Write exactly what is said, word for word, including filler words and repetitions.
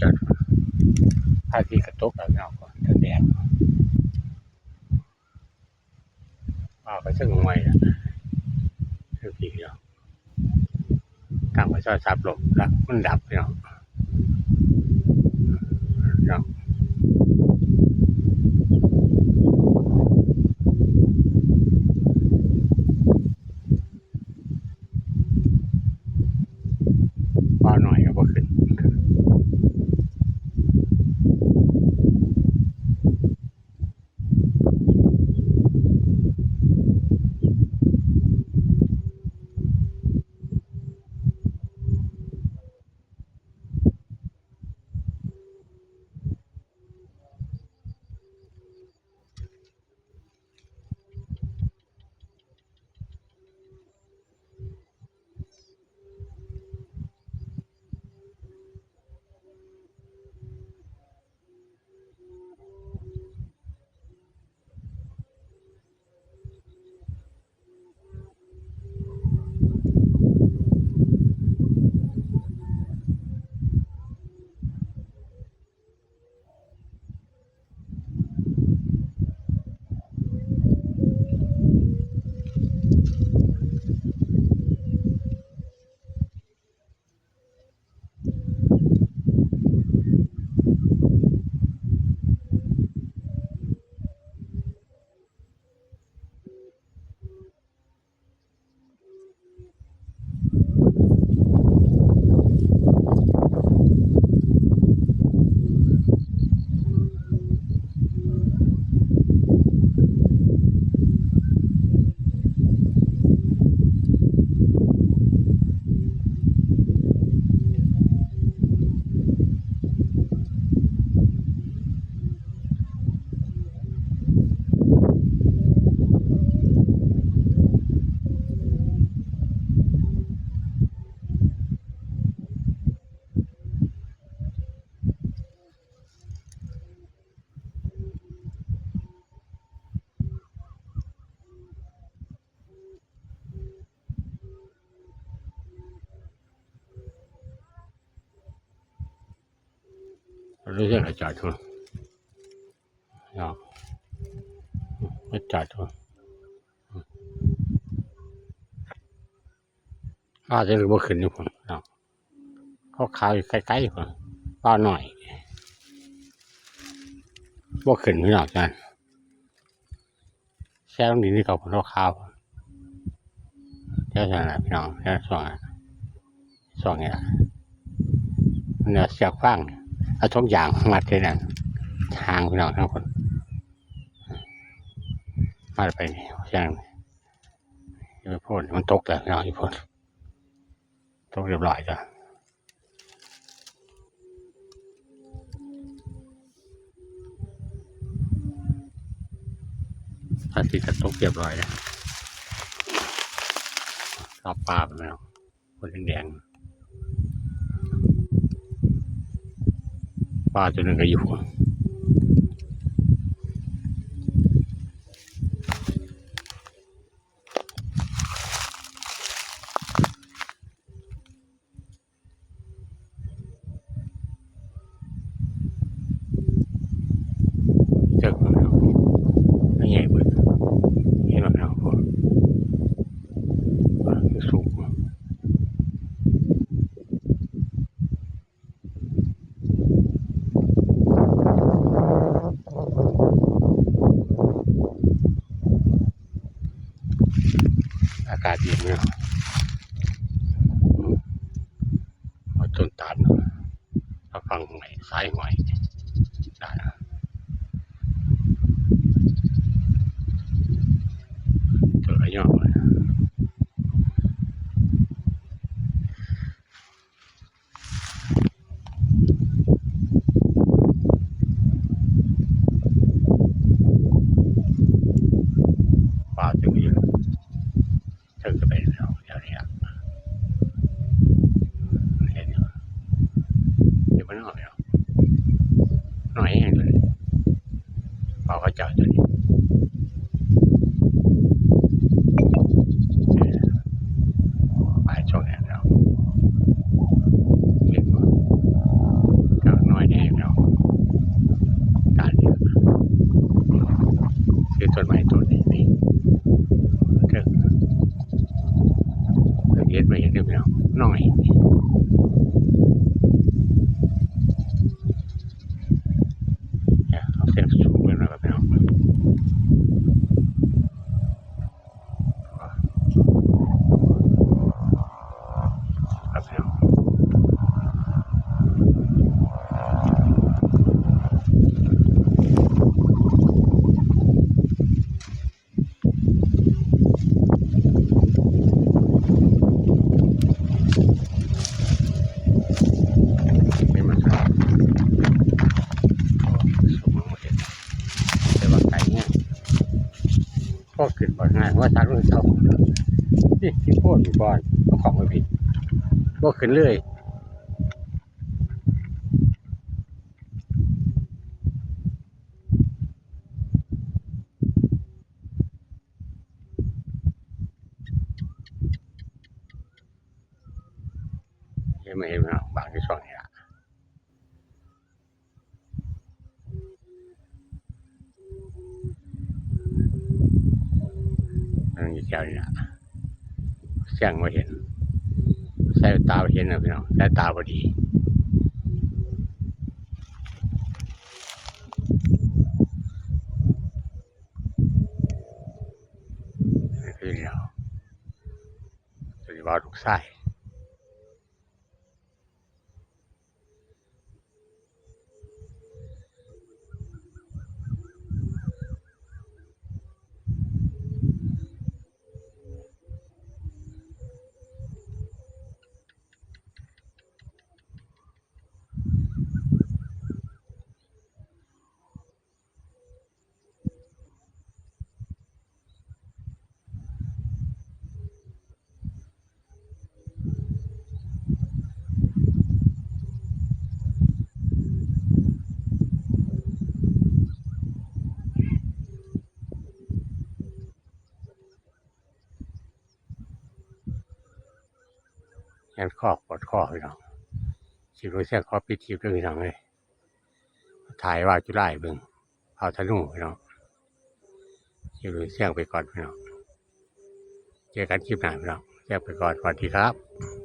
จอด พระอาทิตย์ก็ตกแล้วเนาะ ก็แดด ป้าไปเชิงห้วยละ เชิงพีกเนาะ ตั้งไว้โทรศัพท์ลมละ มันดับเนาะ เนาะ บ่าวน้อยก็บ่ขึ้น รู้เรื่องอาจารย์ทุน เนาะ อาจารย์ทุน อาจจะบ่ขึ้นอยู่พุ่นเนาะ ขาวๆอยู่ไกลๆพุ่น ป้าน้อย บ่ขึ้นพี่น้องจ้ะ แช่ลงดินที่เขาพุ่น ขาวๆ แถวนั้นแหละพี่น้อง แถวช่วงนั้น ช่วงนี้ล่ะ มันเอาเสือกฟาง เอาถุงยางมัดไว้นั่น ทางพี่น้องทั้งคน มัดไปนี่ แช่ลงนี่ อีพ่นมันตกแล้วพี่น้อง อีพ่น ตกเรียบร้อยจ้ะ พระอาทิตย์ก็ตกเรียบร้อยแล้ว รอบปลาไปแล้ว คนแดงๆ ปลาตัวหนึ่งก็อยู่ เจอแล้ว ไม่ใหญ่เบิด เห็นบ่พี่น้อง โอ้ สูง อากาศเย็นเนาะ อืม เอาต้นตาลเนาะ เอาฟังห้วย สายห้วย ได้นะ เจอไอ้ยอดเลย ปลาจึงอยู่ เทิงก็ไปแล้ว แถวนี้อะ เห็นอยู่ อยู่บ้านนอกแล้ว น้อยแฮงเลย ปลาเขาเจ้าตัวนี้ เออ หลายช่วงแล้ว เห็นบ่ กลางน้อย ก่อนง่ายว่าทางลงเสานี่ที่โพดอยู่ก่อนเอาของไปผิดบ่ขึ้นเลยเห็นไหมเห็นไหมบางที่ช่องนี่ละนั่นอยู่แถวนี้ละเสียงมาเห็นใส่ตาบ่เห็นนะพี่น้องใส่ตาพอดีคือเดียว จะว่าลูกชายแอนคอปวดคอพี่น้องสิบโลเซียงขอปิดคลิปด้วยพี่น้องเลยถ่ายว่าจุลายเบิ่งเอาธนูพี่น้องสิบโลเซียงไปก่อนพี่น้องเจอกันคลิปหน้าพี่น้องเซียงไปก่อนสวัสดีครับ